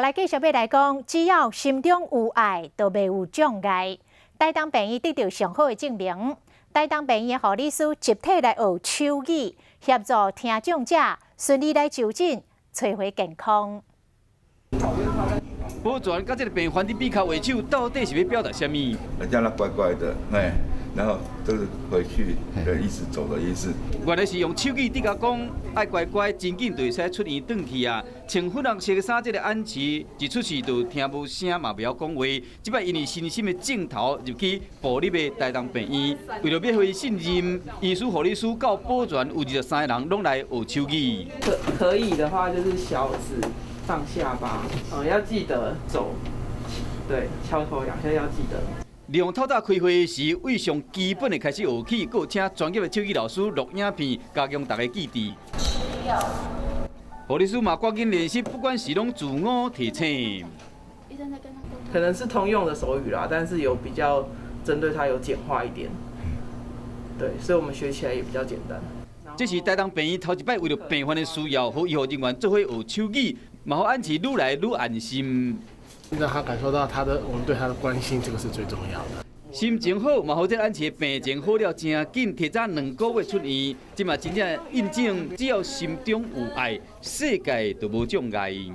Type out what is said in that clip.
來繼續欲來講，只要心中有愛，就袂有障礙。台東病院得著上好的證明，台東病院的護理師集體來學手語，協助聽障者順利來就診，揣回健康。保全佮這个病患佇比跤畫手，到底是欲表達啥物？叫他乖乖的，哎，然後就是回去的意思，走的意思。原來是用手語佇共講，愛乖乖，真緊就會使出院轉去啊。穿粉紅色衫這个安琪，一出世就聽無聲，嘛袂曉講話。這擺因為身心的症頭入去部立的台東病院，為著欲予伊信任，醫師、護理師到保全有23个人攏來學手語。可以的話，就是小指上下巴，嗯，要記得走，對，敲頭兩下要記得。利用透早開會時，為上基本的開始學起，閣請專業的手語老師錄影片，加強大家記憶。護理師嘛趕緊練習，不管是攏自我提醒。可能是通用的手語啦，但是有比較針對他有簡化一點，對，所以我們學起來也比較簡單。這是台東病院頭一擺為著病患的需要，予醫護人員做伙學手語，嘛予安琪愈來愈安心。讓他感受到他的，我們對他的關心，這個是最重要的。心情好，嘛予這安琪的病情好了誠緊，提早2個月出院，這嘛真正印證，只要心中有愛，世界就無障礙。